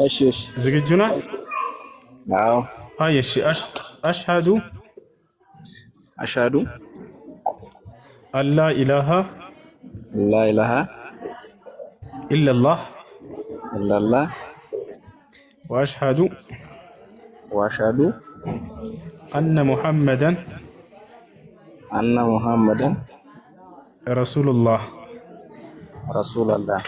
እሺ። ዝግጁ ነህ? አዎ። አይ እሺ። أشهد أشهد أن لا إله لا إله إلا الله إلا الله وأشهد وأشهد أن محمدا أن محمدا رسول الله። رسول الله።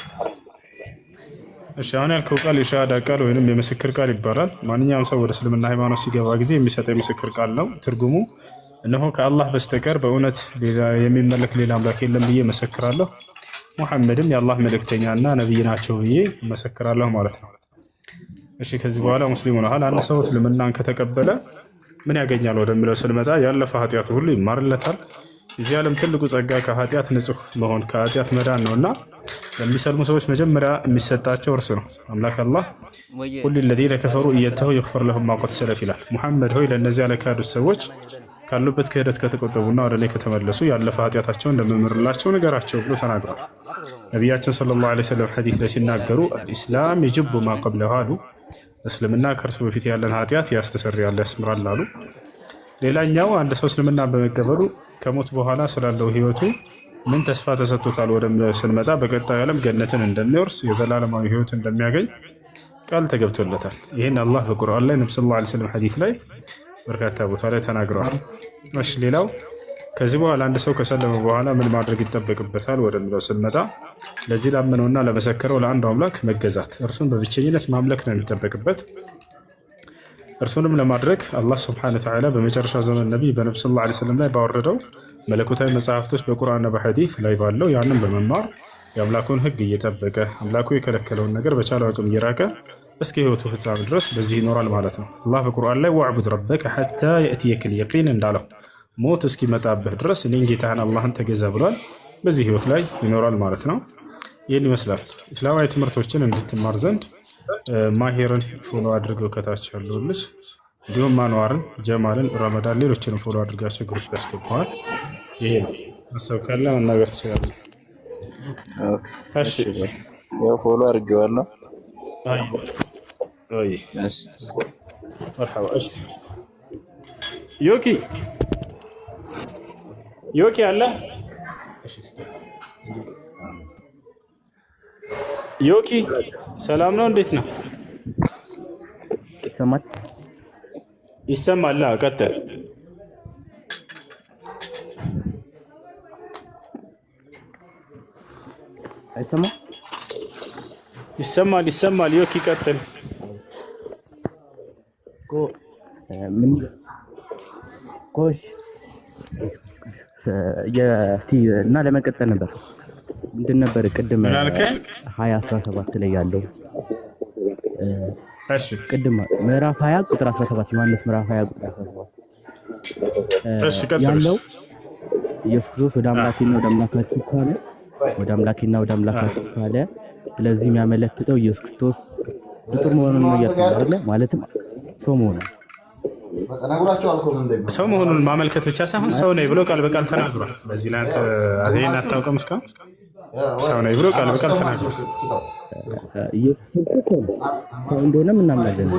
እሺ፣ አሁን ያልከው ቃል የሻሃዳ ቃል ወይንም የምስክር ቃል ይባላል። ማንኛውም ሰው ወደ እስልምና ሃይማኖት ሲገባ ጊዜ የሚሰጠው የምስክር ቃል ነው። ትርጉሙ እነሆ ከአላህ በስተቀር በእውነት የሚመለክ ሌላ አምላክ የለም ብዬ መሰክራለሁ፣ ሙሐመድም የአላህ መልእክተኛና ነቢይ ናቸው ብዬ እመሰክራለሁ ማለት ነው። እሺ፣ ከዚህ በኋላ ሙስሊም ሆነሃል። አንድ ሰው እስልምናን ከተቀበለ ምን ያገኛል ወደሚለው ስንመጣ ያለፈ ኃጢአቱ ሁሉ ይማርለታል። የዚህ ዓለም ትልቁ ጸጋ ከኃጢአት ንጹህ መሆን፣ ከኃጢአት መዳን ነው እና ለሚሰልሙ ሰዎች መጀመሪያ የሚሰጣቸው እርሱ ነው። አምላክ አላህ قل للذين كفروا إن ينتهوا يغفر لهم ما قد سلف ይላል። ሙሐመድ ሆይ ለእነዚያ ለካዱት ሰዎች ካሉበት ክህደት ከተቆጠቡና ወደ እኔ ከተመለሱ ያለፈ ኃጢአታቸውን እንደምምርላቸው ንገራቸው ብሎ ተናግሯል። ነቢያችን صلى الله عليه وسلم ሐዲስ ላይ ሲናገሩ الإسلام يجب ما قبله አሉ። እስልምና ከእርሱ በፊት ያለን ኃጢአት ያስተሰርያል፣ ያስምራል አሉ። ሌላኛው አንድ ሰው እስልምና በመቀበሉ ከሞት በኋላ ስላለው ህይወቱ ምን ተስፋ ተሰጥቶታል ወደሚለው ስንመጣ በቀጣዩ ዓለም ገነትን እንደሚወርስ፣ የዘላለማዊ ህይወት እንደሚያገኝ ቃል ተገብቶለታል። ይህን አላህ በቁርአን ላይ፣ ነቢ صلى الله عليه وسلم ሐዲስ ላይ በርካታ ቦታ ላይ ተናግረዋል። እሺ፣ ሌላው ከዚህ በኋላ አንድ ሰው ከሰለመ በኋላ ምን ማድረግ ይጠበቅበታል ወደሚለው ስንመጣ ለዚህ ላመነውና ለመሰከረው ለአንዱ አምላክ መገዛት፣ እርሱን በብቸኝነት ማምለክ ነው የሚጠበቅበት። እርሱንም ለማድረግ አላህ سبحانه وتعالى በመጨረሻ ዘመን ነቢይ በነቢ صلى الله عليه وسلم ላይ ባወረደው መለኮታዊ መጽሐፍቶች በቁርአንና በሐዲስ ላይ ባለው ያንን በመማር የአምላኩን ሕግ እየጠበቀ፣ አምላኩ የከለከለውን ነገር በቻለው አቅም እየራቀ እስከ ህይወቱ ፍጻሜ ድረስ በዚህ ይኖራል ማለት ነው። አላህ በቁርአን ላይ واعبد ربك حتى يأتيك اليقين እንዳለው ሞት እስኪመጣብህ ድረስ እኔን ጌታህን አላህን ተገዛ ብሏል። በዚህ ህይወት ላይ ይኖራል ማለት ነው። ይህን ይመስላል። እስላማዊ ትምህርቶችን እንድትማር ዘንድ ማሄርን follow አድርገው ከታች ያለው ልጅ፣ እንዲሁም ማንዋርን፣ ጀማልን፣ ረመዳን ሌሎችንም follow አድርጋቸው group ያስገባዋል። ይሄ ነው። ሀሳብ ካለ መናገር ትችላለህ። Okay። እሺ። እሺ፣ ያው follow አድርጌዋለሁ። አይ። እሺ። مرحبا። እሺ፣ ዮኪ፣ ዮኪ አለ? ዮኪ ሰላም ነው? እንዴት ነው? ይሰማል? ይሰማል። ቀጥል። አይሰማም? ይሰማል፣ ይሰማል። ዮኪ ቀጥል። እኮ ምን ኮሽ የቲ እና ለመቀጠል ነበር፣ ምንድን ነበር ቅድም ምን አልከኝ? 20:17 ላይ ያለው እሺ። ቅድም ምዕራፍ 20 ቁጥር 17፣ ዮሐንስ ምዕራፍ 20 ቁጥር 17 እሺ፣ ቀጥል። እሺ። ያለው ኢየሱስ ክርስቶስ ወደ አምላኬና ወደ አምላካችሁ ካለ፣ ወደ አምላኬና ወደ አምላካችሁ ካለ፣ ስለዚህ የሚያመለክተው ኢየሱስ ክርስቶስ ፍጡር መሆኑን ነው እያልኩ ነው አይደለ? ማለትም ሰው መሆኑን። ሰው መሆኑን ማመልከት ብቻ ሳይሆን ሰው ነኝ ብሎ ቃል በቃል ተናግሯል። በዚህ ላይ አንተ ይሄን አታውቅም እስካሁን? ሰው ነኝ ብሎ ቃል በቃል ተናግሯል። ኢየሱስ ክርስቶስ ሰው ነው። ሰው እንደሆነም እናምናለን።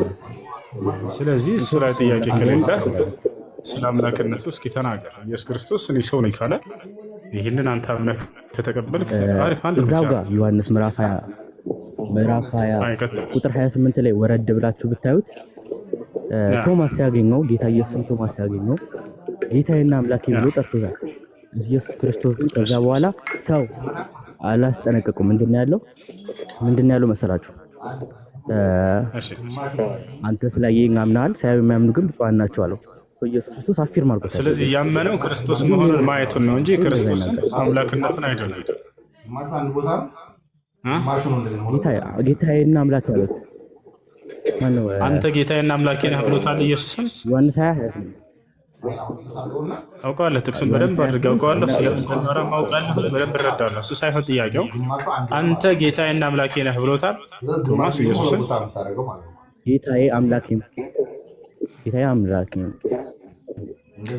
ስለዚህ እሱ ላይ ጥያቄ ከሌለ ስለ አምላክነቱ እስኪ ተናገር። ኢየሱስ ክርስቶስ እኔ ሰው ነኝ ካለ፣ ይህንን አንተ አምነህ ከተቀበልክ አሪፍ፣ አንድ እዛው እርምጃ። ጋር ዮሐንስ ምዕራፍ 20፣ ምዕራፍ 20 አይ፣ ቀጥል። ቁጥር 28 ላይ ወረድ ብላችሁ ብታዩት ቶማስ ሲያገኘው፣ ጌታ ኢየሱስን ቶማስ ሲያገኘው ጌታዬና አምላኬ ብሎ ጠርቶታል። ኢየሱስ ክርስቶስ ግን ከዛ በኋላ ሰው አላስጠነቀቁም። ምንድን ነው ያለው? ምንድን ነው ያለው መሰላችሁ? እሺ። አንተ ስላየኸኝ አምነሃል፣ ሳያዩ የሚያምኑ ግን ብፁዓን ናቸው አለው። ኢየሱስ ክርስቶስ affirm አድርጎታል። ስለዚህ ያመነው ክርስቶስ መሆኑን ማየቱን ነው እንጂ ክርስቶስን አምላክነቱን አይደለም። እ? ጌታዬና አምላኬ አሉት። ማነው? አንተ ጌታዬና አምላኬ ነህ ብሎታል ኢየሱስን። ዮሐንስ 20 28። አውቀዋለሁ፣ ጥቅሱን በደንብ አድርጌ አውቀዋለሁ። ስለምንተማራም አውቃለሁ፣ በደንብ እረዳለሁ። እሱ ሳይሆን ጥያቄው አንተ ጌታዬና አምላኬ ነህ ብሎታል ቶማስ ኢየሱስን። ጌታዬ አምላኬ፣ ጌታዬ አምላኬ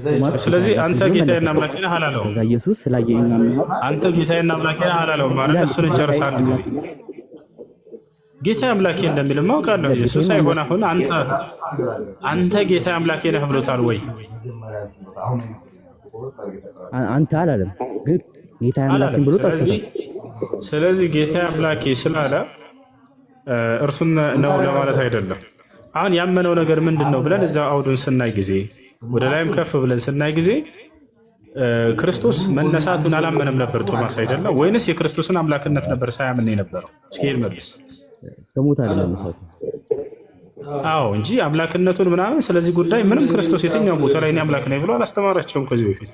ቶማስ ስለዚህ አንተ ብሎ ጌታዬና መለሰ። አምላኬ ነህ አላለውም። ከዛ ኢየሱስ ስላየኸኝ አምነሃል አንተ ጌታዬና አምላኬ ነህ አላለውም ማለት ይላል። እሱን እንጨርስ ጌታዬ አንድ ጊዜ። አምላኬ ጌታ አምላኬ እንደሚልማ አውቃለሁ። ኢየሱስ ጌታዬና ሳይሆን አምላኬ አሁን አንተ ጌታ አምላኬ ነህ ብሎታል ወይ? አንተ አላለም፣ ግን ጌታዬ አምላኬን አላለም። ብሎ ስለዚህ ጠርቶታል። ስለዚህ ጌታ አምላኬ ስላለ እርሱን ነው ለማለት አይደለም። አሁን ያመነው ነገር ምንድን ነው ብለን እዛ አውዱን ስናይ ጊዜ ወደ ላይም ከፍ ብለን ስናይ ጊዜ ክርስቶስ መነሳቱን አላመነም ነበር ቶማስ አይደለም ወይንስ የክርስቶስን አምላክነት ነበር ሳያምን የነበረው? እስኪ ይሄን መልስ። ከሞት አይደለም መነሳቱ። አዎ እንጂ አምላክነቱን ምናምን ስለዚህ ጉዳይ ምንም ክርስቶስ የትኛው ቦታ ላይ እኔ አምላክ ነኝ ብሎ አላስተማራቸውም። ከዚህ በፊት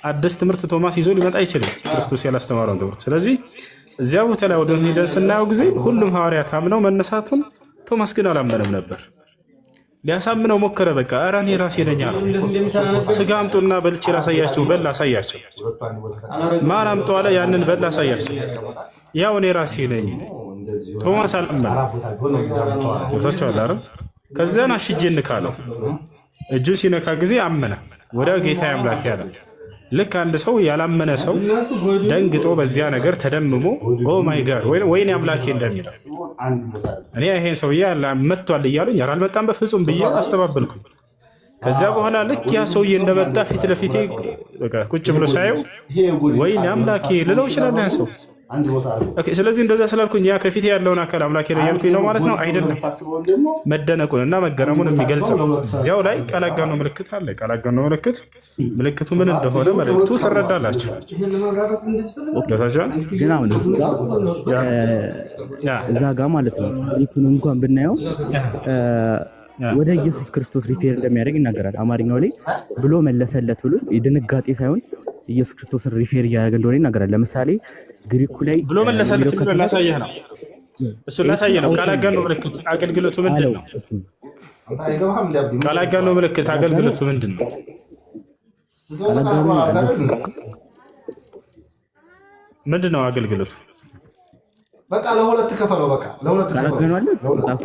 አዲስ ትምህርት ቶማስ ይዞ ሊመጣ አይችልም፣ ክርስቶስ ያላስተማረውን ትምህርት። ስለዚህ እዚያ ቦታ ላይ ወደ ሄደን ስናየው ጊዜ ሁሉም ሐዋርያት አምነው መነሳቱን፣ ቶማስ ግን አላመነም ነበር። ሊያሳምነው ሞከረ። በቃ ኧረ እኔ ራሴ ነኝ አለው። ስጋ አምጡና በልቼ ላሳያቸው፣ በል አሳያቸው። ማር አምጡ አለ፣ ያንን በል አሳያቸው። ያው እኔ ራሴ ነኝ። ቶማስ አላመነም። ገብታችኋል አይደል? ከዚያን አሽጄ እንካለው እጁን ሲነካ ጊዜ አመነ። ወዲያው ጌታ አምላክ ያለ። ልክ አንድ ሰው ያላመነ ሰው ደንግጦ በዚያ ነገር ተደምሞ oh my God ወይኔ አምላኬ እንደሚለው እኔ ይሄን ሰውዬ መጥቷል እያሉኝ ኧረ አልመጣም በፍጹም ብዬ አስተባበልኩኝ። ከዚያ በኋላ ልክ ያ ሰውዬ እንደመጣ ፊት ለፊቴ በቃ ቁጭ ብሎ ሳየው ወይኔ አምላኬ ልለው ይችላል ያን ሰው። Okay፣ ስለዚህ እንደዛ ስላልኩኝ ያ ከፊቴ ያለውን አካል አምላኬ ነው እያልኩኝ ነው ማለት ነው አይደለም። መደነቁን እና መገረሙን የሚገልጽ ነው። እዚያው ላይ ቃል አጋኖ ምልክት አለ። ቃል አጋኖ ምልክት ምልክቱ ምን እንደሆነ መልእክቱ ትረዳላችሁ። ገብታችኋል? ግን አሁን እዛ ጋር ማለት ነው ግሪኩን እንኳን ብናየው ወደ ኢየሱስ ክርስቶስ refer እንደሚያደርግ ይናገራል። አማርኛው ላይ ብሎ መለሰለት ብሎ የድንጋጤ ሳይሆን ኢየሱስ ክርስቶስን refer እያደረገ እንደሆነ ይናገራል። ለምሳሌ ግሪኩ ላይ ብሎ መለሰለት የሚለው የሚለው ላሳየህ ነው። እሱን ላሳየህ ነው። ቃል አጋኖ ምልክት አገልግሎቱ ምንድን አለው ነው? እሱ ቃል አጋኖ ምልክት አገልግሎቱ ምንድን ነው? ቃል አጋኖ ምንድን ነው አገልግሎቱ? በቃ ለሁለት ክፈለው። በቃ ለሁለት ቃል ክፈለው። አጋኖ አለ መጽሐፉ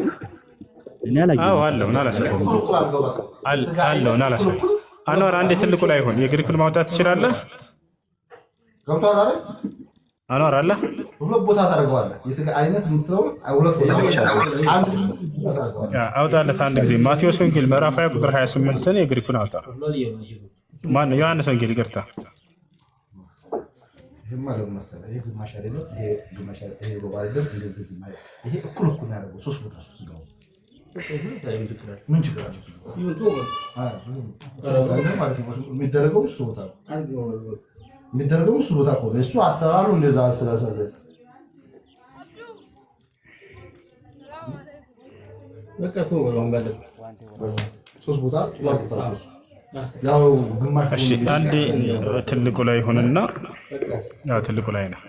እኔ አዎ አላየሁም። አለው። ና ላሳየህ። እኩል እኩል አድርገው። በቃ አለው። ና ላሳየህ። አንዋር አንዴ ትልቁ ላይ ይሆን የግሪኩን ማውጣት ትችላለህ? ገብቶሃል አይደል? አንዋር አለ ሁለት ቦታ ታደርገዋለህ። የስጋ አይነት የምትለውን ሁለት ቦታ አንድ ታደርገዋለህ። አውጣለት አንድ ጊዜ ማቴዎስ ወንጌል ምዕራፍ 20 ቁጥር 28ን የግሪኩን አውጣ። ማነው? ዮሐንስ ወንጌል ይቅርታ። ይሄማ ለምን መሰለህ? ይሄ ግማሽ አይደለም፣ ይሄ ግማሽ አይደለም፣ ይሄ ሩብ አይደለም፣ እንደዚህ ግማሽ፣ ይሄ እኩል እኩል ነው ያደረገው። ሶስት ቦታ ስጋው ምን ችግር አለው? አይ፣ ማለት ነው የሚደረገው እሱ ቦታ ነው የሚደረገው እሱ ቦታ እኮ ነው። እሱ አሰራሩ እንደዛ ስለሰለ ሶስት ቦታ ሁለት ቦታ ያው ግማሽ እሺ አንዴ ትልቁ ላይ ይሁንና፣ አዎ ትልቁ ላይ ነው።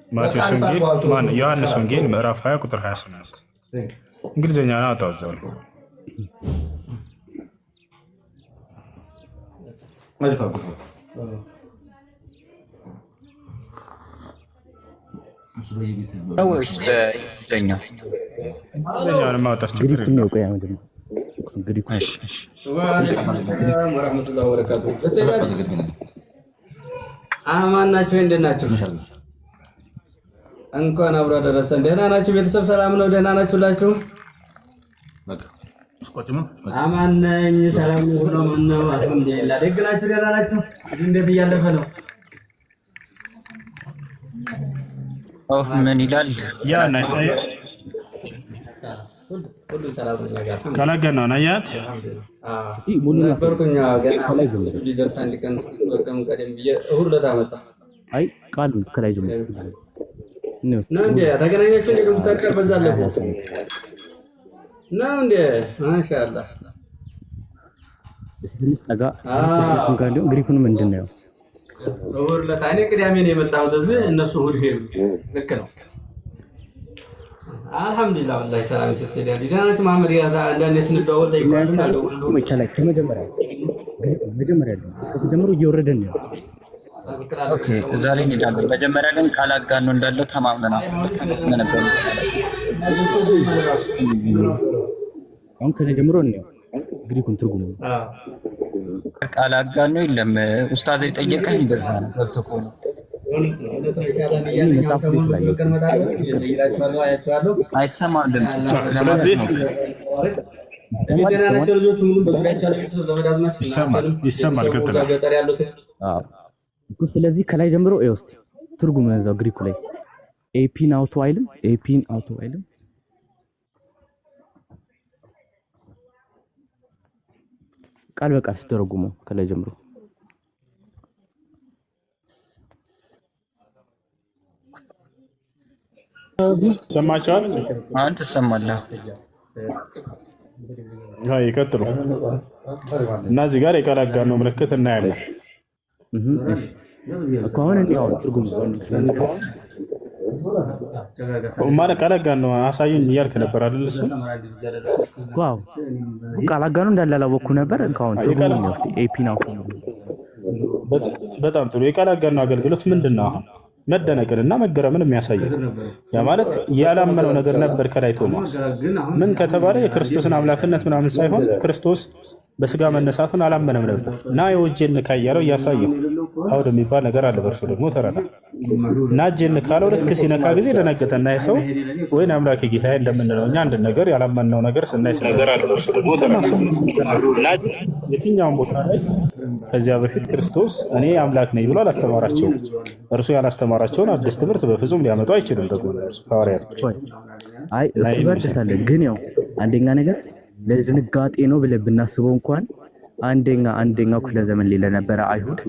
ማቴዎስ ወንጌል ማነው? ዮሐንስ ወንጌል ምዕራፍ 20 ቁጥር 28 እንግሊዝኛ ነው። አውጣው እዛው ላይ። አሪፍ አድርጎ ነው ወይስ በእንግሊዝኛ? እንግሊዝኛውን ማውጣት ችግር ግሪክ የለውም። ነው። ቆይ ምንድን ነው ግሪኩ? እሺ እሺ። ወአለይኩም ሰላም ወራህመቱላሂ ወበረካቱ። አማን ናችሁ? እንዴት ናችሁ? እንኳን አብሮ አደረሰን። ደህና ናችሁ? ቤተሰብ ሰላም ነው? ደህና ናችሁ? ሁላችሁ አማን ነኝ። ሰላም ነው። ሁሉ አማን ነው። አልሐምዱሊላህ። ደግ ናችሁ? ደህና ናችሁ? እንዴት እያለፈ ነው? ኦፍ ምን ይላል? ያ ና ሁሉ ሰላም ነው እኛ ጋር። ካላገናው ናያት አልሐምዱሊላህ። አዎ እስቲ ሙሉን አሳይ። ነበርኩኝ። አዎ፣ ገና ከላይ ጀምሮ ሊደርስ አንድ ቀን በቀም ቀደም ብዬ እሑድ ዕለት አመጣ አይ ቃሉን ከላይ ጀምሮ ነው ነው እንዴ? ተገናኛችሁ? እንዴ ሙታከር በዛ አለፉ ነው እንዴ? ማሻአላህ። እስቲ ትንሽ ጠጋ ግሪኩን ጋር እንዲሁም ግሪኩን ምንድን ነው? እሑድ ዕለት እኔ ቅዳሜ ነው የመጣሁት እዚህ፣ እነሱ እሑድ ሄዱ። ልክ ነው። አልሐምዱሊላህ ወላሂ ሰላም ይሰጥ። ደህና ናችሁ? መሐመድ ጋር አንዳንዴ ስንደዋወል ጠይቀዋለሁ አልደውልም። ከላይ ከመጀመሪያ ግሪኩ መጀመሪያ ያለው እስከ ጀምሮ እየወረደን ነው። Okay እዛ ላይ እንሄዳለን። መጀመሪያ ግን ቃል አጋኖ እንዳለው ተማምነናል ነበር። አሁን ከዚህ ጀምሮ ነው ግሪኩን ትርጉሙ። ቃል አጋኖ የለም። ኡስታዝ የጠየቀህ እንደዛ ነው ገብቶ ከሆነ እኔ መጽሐፍ ላይ ስላየሁት ነው። አይሰማም ድምጽ ስለዚህ ይሰማል ይሰማል ይሰማል። ቀጥላ አዎ እኮ ስለዚህ ከላይ ጀምሮ ይኸው እስኪ ትርጉም እዛው ግሪኩ ላይ ኤፒን አውቶ አይልም፣ ኤፒን አውቶ አይልም። ቃል በቃል ሲተረጉመው ከላይ ጀምሮ ይሰማቸዋል። አሁን ትሰማለህ። አይ ይቀጥሉ እና እዚህ ጋር የቃል አጋኖ ምልክት እናያለን። እህ እሺ እኮ አሁን እኔ አሁን ትርጉም ማለት ቃል አጋኖ አሳየኝ እያልክ ነበር አይደል? እሱ እኮ አዎ እኮ ቃል አጋኖ እንዳለ አላወቅኩም ነበር። አሁን የቃል ትርጉሙን ነው እስኪ ኤፒን አውቶ በጣም ጥሩ። የቃል አጋኖ አገልግሎት ምንድን ነው? አሁን መደነቅንና መገረምን የሚያሳየው ያ ማለት ያላመነው ነገር ነበር። ከላይ ቶማስ ምን ከተባለ የክርስቶስን አምላክነት ምናምን ሳይሆን ክርስቶስ በስጋ መነሳቱን አላመነም ነበር እና የእጄን ንካ እያለው እያሳየው አውድ የሚባል ነገር አለ። በእርሱ ደግሞ ተረዳ እና እጄን ካለው ልክ ሲነካ ጊዜ ደነገጠ እና የሰው ወይን አምላክ ጌታዬ እንደምንለው እኛ አንድ ነገር ያላመንነው ነገር ስናይ ነገር አለ። በእርሱ ደግሞ ተረዳ እና የትኛውን ቦታ ላይ ከዚያ በፊት ክርስቶስ እኔ አምላክ ነኝ ብሎ አላስተማራቸውም። እርሱ ያላስተማራቸውን አዲስ ትምህርት በፍጹም ሊያመጡ አይችሉም። ደግሞ እርሱ ሐዋርያቶች ቆይ አይ እና እሱ ይህን ጋር ይመስላል። ደርሳለን። ግን ያው አንደኛ ነገር ለድንጋጤ ነው ብለን ብናስበው እንኳን አንደኛው ክፍለ ዘመን ላይ ለነበረ አይሁድ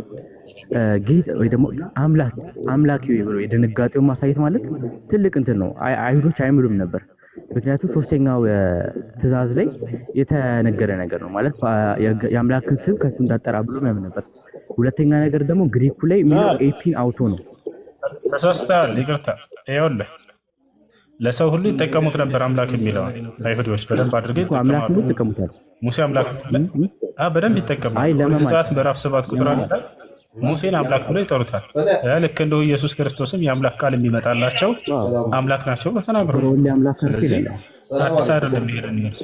ጌት ወይ ደግሞ አምላክ አምላክ ብሎ የድንጋጤውን ማሳየት ማለት ትልቅ እንትን ነው። አይሁዶች አይምሉም ነበር። ምክንያቱም ሶስተኛው ትእዛዝ ላይ የተነገረ ነገር ነው ማለት የአምላክን ስም ከሱ እንዳጠራ ብሎ ያምን ነበር። ሁለተኛ ነገር ደግሞ ግሪኩ ላይ የሚለው ኤፒን አውቶ ነው። ተሳስተሃል፣ ይቅርታ። ይኸውልህ ለሰው ሁሉ ይጠቀሙት ነበር አምላክ የሚለውን አይሁዶች በደንብ አድርገው እኮ አምላክ ይጠቀማሉ። ብሎ ይጠቀሙታል። ሙሴ አምላክ በደንብ ይጠቀማሉ። አይ ኦሪት ለመማል ዘጸአት ምዕራፍ 7 ቁጥር 1 ላይ ሙሴን አምላክ ብሎ ይጠሩታል። ልክ እንደው ኢየሱስ ክርስቶስም የአምላክ ቃል የሚመጣላቸው አምላክ ናቸው ብሎ ተናግሯል። ፈርዖን ላይ አምላክ ሰርቶ ስለዚህ ይላል። አዲስ አይደለም። ይሄ ለእነርሱ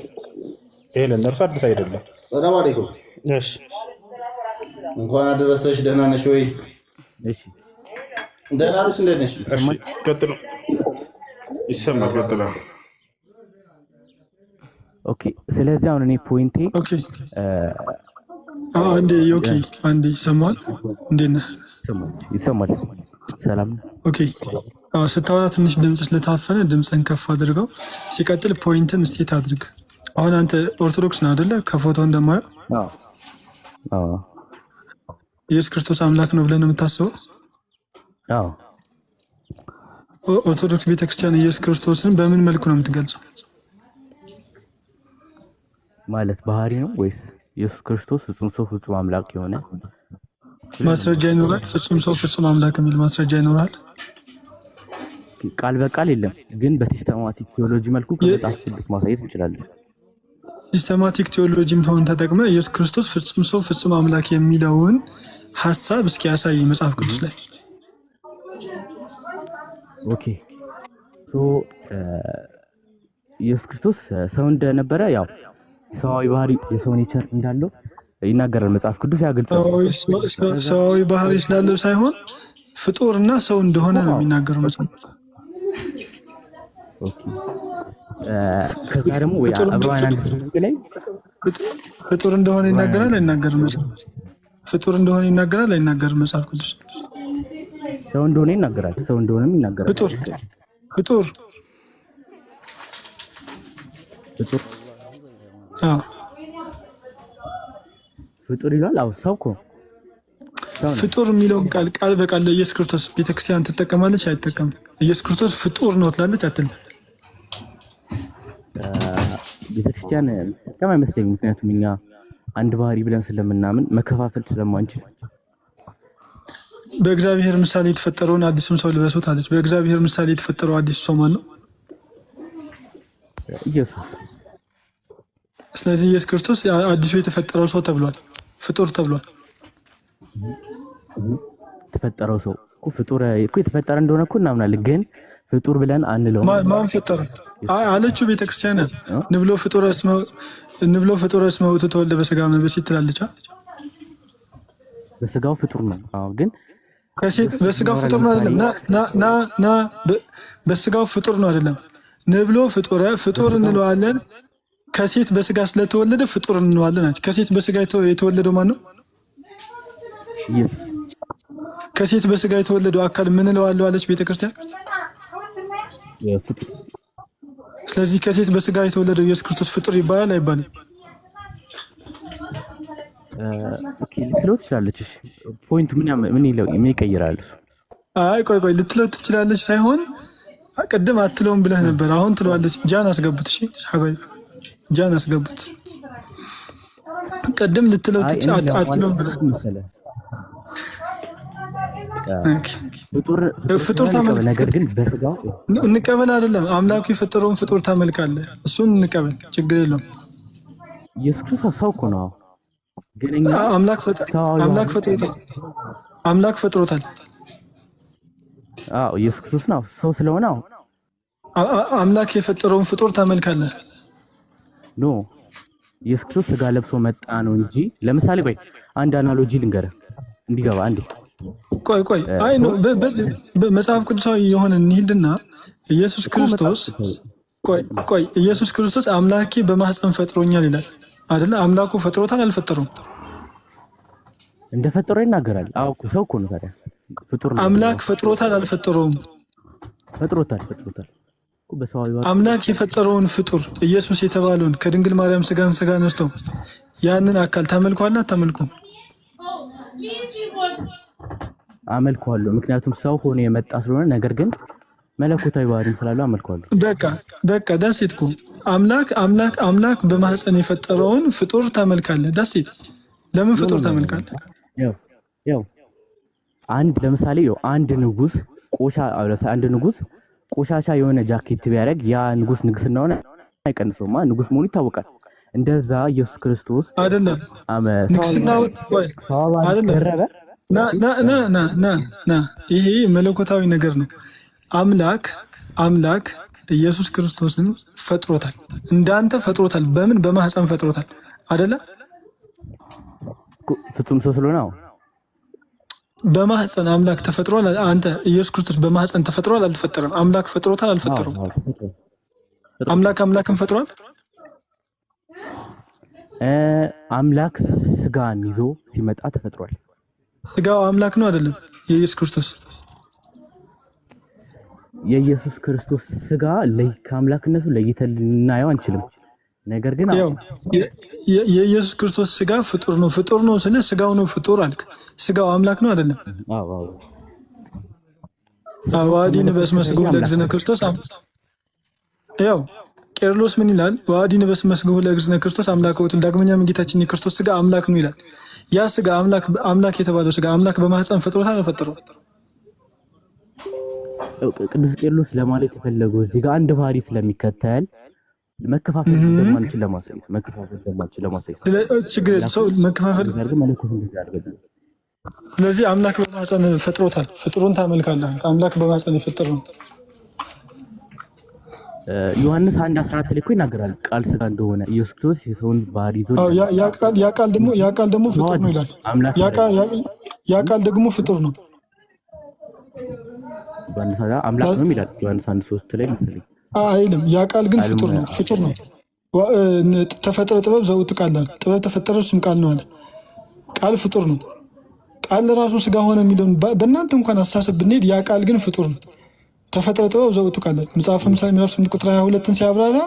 ይሄ ለእነርሱ አዲስ አይደለም። ሰላም አለይኩም። እሺ እንኳን አደረሰሽ። ደህና ነሽ ወይ? እሺ ደህና ነሽ? እንዴት ነሽ? እሺ፣ ቀጥሉ። ይሰማል። ቀጥሉ። Okay። ስለዚህ አሁን እኔ point ኤ Okay አንዴ okay፣ አንዴ ይሰማል። እንዴት ነህ? ይሰማል ይሰማል። ሰላም ነው። Okay ስታወራ ትንሽ ድምፅ ስለታፈነ ድምፅን ከፍ አድርገው። ሲቀጥል point ን state አድርግ። አሁን አንተ ኦርቶዶክስ ነህ አይደለ? ከፎቶ እንደማየው አዎ አዎ ኢየሱስ ክርስቶስ አምላክ ነው ብለን ነው የምታስበው? አዎ። ኦርቶዶክስ ቤተክርስቲያን ኢየሱስ ክርስቶስን በምን መልኩ ነው የምትገልጸው? ማለት ባህሪ ነው ወይስ ኢየሱስ ክርስቶስ ፍጹም ሰው ፍጹም አምላክ የሆነ ማስረጃ ይኖራል? ፍጹም ሰው ፍጹም አምላክ የሚል ማስረጃ ይኖራል? ቃል በቃል የለም፣ ግን በ systematic theology መልኩ ከመጽሐፍ ቅዱስ ማሳየት እንችላለን። Systematic theology ም ሆን ተጠቅመ ኢየሱስ ክርስቶስ ፍጹም ሰው ፍጹም አምላክ የሚለውን ሀሳብ እስኪ ያሳይ መጽሐፍ ቅዱስ ላይ። Okay so ኢየሱስ ክርስቶስ ሰው እንደነበረ ያው ሰዋዊ ባህሪ የሰው nature እንዳለው ይናገራል መጽሐፍ ቅዱስ፣ ያ ግልጽ ነው። ሰዋዊ ባህሪ ስላለው ሳይሆን ፍጡርና ሰው እንደሆነ ነው የሚናገረው መጽሐፍ። Okay ከዛ ደግሞ ወይ ዕብራውያን 1:8 ላይ ፍጡር እንደሆነ ይናገራል አይናገርም? መጽሐፍ ፍጡር እንደሆነ ይናገራል አይናገርም? መጽሐፍ ቅዱስ ሰው እንደሆነ ይናገራል። ሰው እንደሆነም ይናገራል። ፍጡር ፍጡር ፍጡር አዎ ፍጡር ይሏል። አዎ ሰው እኮ ሰው ነው። ፍጡር የሚለውን ቃል ቃል በቃል ለኢየሱስ ክርስቶስ ቤተክርስቲያን ትጠቀማለች አይጠቀምም? ኢየሱስ ክርስቶስ ፍጡር ነው ትላለች አትልም? ቤተክርስቲያን የምትጠቀም አይመስለኝም። ምክንያቱም እኛ አንድ ባህሪ ብለን ስለምናምን መከፋፈል ስለማንችል በእግዚአብሔር ምሳሌ የተፈጠረውን አዲሱን ሰው ልበሱት አለች። በእግዚአብሔር ምሳሌ የተፈጠረው አዲሱ ሰው ማን ነው? ኢየሱስ ስለዚህ ኢየሱስ ክርስቶስ አዲሱ የተፈጠረው ሰው ተብሏል፣ ፍጡር ተብሏል። የተፈጠረው ሰው እኮ ፍጡር እኮ የተፈጠረ እንደሆነ እኮ እናምናለን፣ ግን ፍጡር ብለን አንለውም። ማን ፈጠረ አለችው ቤተክርስቲያን። ንብሎ ፍጡር እስመ ውእቱ ተወልደ በስጋ እምብእሲት ትላለች። በስጋው ፍጡር ነው። አዎ፣ ግን ከሴት ኢየሱስ በስጋው ክርስቶስ ፍጡር ነው አይደለም? ለምሳሌ ና ና ና ና በስጋው ፍጡር ነው አይደለም? ንብሎ ፍጡረ ፍጡር በስጋው እንለዋለን። ከሴት በስጋ ስለተወለደ ፍጡር እንለዋለን። አለች። ከሴት በስጋ የተወለደው ማን ነው? ኢየሱስ ከሴት በስጋ የተወለደው አካል ምን እለዋለሁ አለች ቤተክርስቲያን። ፍጡር። ስለዚህ ከሴት በስጋ የተወለደው ኢየሱስ ክርስቶስ ፍጡር ይባላል አይባልም? Okay ልትለው ትችላለች። እሺ point ኡ ምን ይለው ምን ይቀይራል እሱ? አይ ቆይ ቆይ ልትለው ትችላለች ሳይሆን ቅድም አትለውም ብለህ ነበር። አሁን ትለዋለች። ጃን አስገቡት። እሺ حبايب ጃን አስገቡት። ቅድም ልትለው አይ እኔ ለማለት አትለውም ብለህ መሰለህ Okay። ፍጡር ፍጡር ፍጡር ስለሆነ እንቀበል፣ ታመልክ ነገር ግን በስጋው እንቀበል አይደለም አምላኩ የፈጠረውን ፍጡር ታመልካለህ። እሱን እንቀበል፣ ችግር የለውም። ኢየሱስ ክርስቶስ ሰው እኮ ነው። ግን እኛ አምላክ ሰዋዊ አምላክ ባህሪ ፈጥሮታል። አምላክ ፈጥሮታል። አዎ ኢየሱስ ክርስቶስ ነው ሰው ስለሆነ አዎ አምላክ የፈጠረውን ፍጡር ታመልካለህ። No ኢየሱስ ክርስቶስ ስጋ ለብሶ መጣ ነው እንጂ። ለምሳሌ ቆይ አንድ analogy ልንገርህ እንዲገባ አንዴ። ቆይ ቆይ አይ ሰው ነው በዚህ በመጽሐፍ ቅዱሳዊ የሆነ እንሂድና ኢየሱስ እኮ መጽሐፍ ክርስቶስ ቅዱሳዊ ቆይ ቆይ ኢየሱስ ክርስቶስ አምላኬ በማህፀን ፈጥሮኛል ይላል አይደለ? አምላኩ ፈጥሮታል አልፈጠረውም? እንደፈጠረው ይናገራል። አዎ እኮ ሰው እኮ ነው ታዲያ ፍጡር ነው። አምላክ ፈጥሮታል አልፈጠረውም? ፈጥሮታል ፈጥሮታል እኮ በሰዋዊ ባህሪ አምላክ የፈጠረውን ፍጡር ኢየሱስ የተባለውን ከድንግል ማርያም ስጋን ስጋ ነስቶ ያንን አካል ታመልኳለህ አታመልኩም? አመልከዋለሁ። ምክንያቱም ሰው ሆኖ የመጣ ስለሆነ፣ ነገር ግን መለኮታዊ ባህሪም ስላለው አመልከዋለሁ። በቃ በቃ that's it እኮ አምላክ አምላክ አምላክ በማህፀን የፈጠረውን ፍጡር ታመልካለህ። That's it። ለምን No no ፍጡር no no ታመልካለህ? ያው ያው አንድ ለምሳሌ ያው አንድ ንጉስ ቆሻ አሁን ለምሳሌ አንድ ንጉስ ቆሻሻ የሆነ ጃኬት ቢያደርግ ያ ንጉስ ንግስናውን አይቀንሰውማ፣ ንጉስ መሆኑ ይታወቃል። እንደዛ ኢየሱስ ክርስቶስ አይደለም አመ ሰዋዊ ንግስናውን ወይ ሰዋዊ ባህሪ አይደለም ደረበ። ና ና ና ና ና ና ይሄ መለኮታዊ ነገር ነው። አምላክ አምላክ ኢየሱስ ክርስቶስን ፈጥሮታል። እንዳንተ ፈጥሮታል። በምን በማህፀን ፈጥሮታል አይደለ? ፍጹም ሰው ስለሆነ አዎ በማህፀን አምላክ ተፈጥሯል። አንተ ኢየሱስ ክርስቶስ በማህፀን ተፈጥሯል አልተፈጠረም? አምላክ ፈጥሮታል አዎ አልፈጠረውም? አዎ ተፈጥሯል ፈጥሮታል። አምላክ አምላክን ፈጥሯል። አምላክ ስጋን ይዞ ሲመጣ ተፈጥሯል። ስጋው አምላክ ነው አይደለም? የኢየሱስ ክርስቶስ የኢየሱስ ክርስቶስ ስጋ ከአምላክነቱ ለይተን ልናየው አንችልም። ነገር ግን አዎ ያው የኢየሱስ ክርስቶስ ስጋ ፍጡር ነው። ፍጡር ነው ስለ ስጋው ነው ፍጡር አልክ። ስጋው አምላክ ነው አይደለም? አዎ አዎ ስጋው ወዓዲ ከመለኮት ንበስመ የተለየ ስግሁ አምላክ ለእግዝእነ ነው። ክርስቶስ ያው ቄርሎስ ምን ይላል? ወዓዲ ንበስመ ስግሁ ለእግዝእነ ክርስቶስ አምላክ ውእቱ፣ ዳግመኛም ጌታችን የክርስቶስ ስጋ አምላክ ነው ይላል። ያ ስጋ አምላክ አምላክ የተባለው ስጋ አምላክ በማህፀን ፈጥሮታል አልፈጠረውም? ቅዱስ ቄርሎስ ለማለት የፈለገው እዚህ ጋር አንድ ባህሪ ስለሚከተል መከፋፈል እንደማንችል ለማሳየት መከፋፈል እንደማንችል ለማሳየት ችግር የለም። ሰው አምላኩ መከፋፈል ነገር ግን መለኮት እንደዚህ አድርገን ስለዚህ አምላክ በማህፀን ፈጥሮታል። ፍጡሩን ታመልካለህ። አምላክ በማህፀን የፈጠረው ዮሐንስ 1:14 ላይ እኮ ይናገራል ቃል ስጋ እንደሆነ ኢየሱስ ክርስቶስ የሰውን ባህሪ ይዞ አዎ፣ እንደመጣ ያ ቃል ደግሞ ሰው ፍጡር ነው አይደለም ይላል። አምላክ ያ ቃል አይደለም። ያ ቃል ደግሞ ፍጡር ነው። ዮሐንስ አምላክ ነው ይላል ዮሐንስ 1:3 ላይ መሰለኝ። አይልም። ያ ቃል ግን ቃልም ፍጡር ነው። ፍጡር ነው። ተፈጥረ ጥበብ ዘውእቱ ቃል አለ። ጥበብ ተፈጠረ እሱም ቃል ነው አለ። ቃል ፍጡር ነው። ቃል ራሱ ስጋ ሆነ የሚለውን በእናንተ እንኳን አስተሳሰብ ብንሄድ ያ ቃል ግን ፍጡር ነው። ተፈጥረ ጥበብ ዘውእቱ ቃል አለ። መጽሐፈ ምሳሌ ምዕራፍ 8 ቁጥር 22ን ሲያብራራ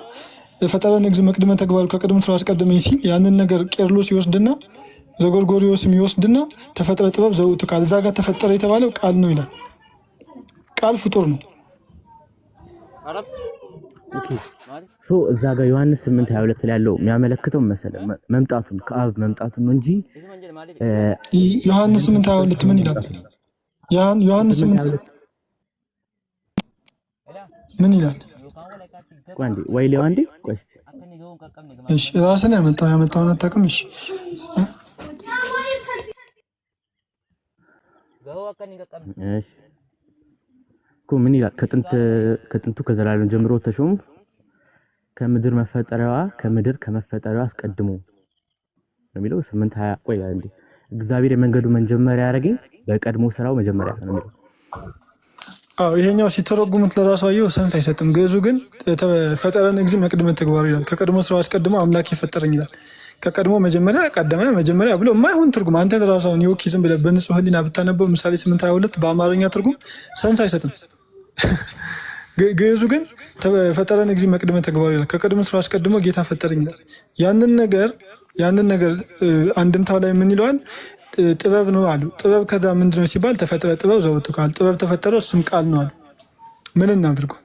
ፈጠረኒ እግዚእ መቅድመ ተግባሩ ከቅድመ ስራው አስቀደመኝ ሲል ያንን ነገር ቄርሎስ ይወስድና ዘጎርጎሪዎስም ይወስድና ተፈጥረ ጥበብ ዘውእቱ ቃል እዛ ጋር ተፈጠረ የተባለው ቃል ነው ይላል። ቃል ፍጡር ነው። Okay so እዛ ጋር ዮሐንስ 8:22 ላይ ያለው የሚያመለክተው መሰለ መምጣቱን ከአብ መምጣቱን ነው እንጂ ዮሐንስ 8:22 ምን ይላል? ዮሐንስ 8 8 22 ምን ይላል? ቆይ አንዴ ወይ ሌዋ አንዴ ቆይ እስኪ እሺ ራስን ያመጣውን አታውቅም። እሺ እሺ እኮ ምን ይላል? ከጥንቱ ከዘላለም ጀምሮ ተሾም ከምድር መፈጠሪያዋ ከምድር ከመፈጠሪያዋ አስቀድሞ ነው የሚለው 8:20 ቆይ አንዴ እግዚአብሔር የመንገዱ መጀመሪያ ያደረገኝ በቀድሞ ስራው መጀመሪያ ነው የሚለው። አዎ ይሄኛው ሲተረጉሙት ለራሱ አየው sense አይሰጥም። ግዕዙ ግን ፈጠረን እግዚእ መቅድመ ተግባሩ ይላል። ከቀድሞ ስራው አስቀድሞ አምላክ የፈጠረኝ ይላል። ከቀድሞ መጀመሪያ ቀደመ መጀመሪያ ብሎ የማይሆን ትርጉም አንተ ለራሱ አሁን ዮኪ ዝም ብለህ በንጹህ ሕሊና ብታነበው ምሳሌ 8:22 በአማርኛ ትርጉም sense አይሰጥም። ግዕዙ ግን ፈጠረን እግዚእ መቅድመ ተግባሩ ይላል። ከቀድሞ ስራው አስቀድሞ ጌታ ፈጠረኝ ይላል። ያንን ነገር አንድምታው ላይ ምን ይለዋል? ጥበብ ነው አሉ። ጥበብ ከዛ ምንድን ነው ሲባል ተፈጥረ ጥበብ ዘውቱ ቃል፣ ጥበብ ተፈጠረ እሱም ቃል ነው አሉ። ምን እናድርገው?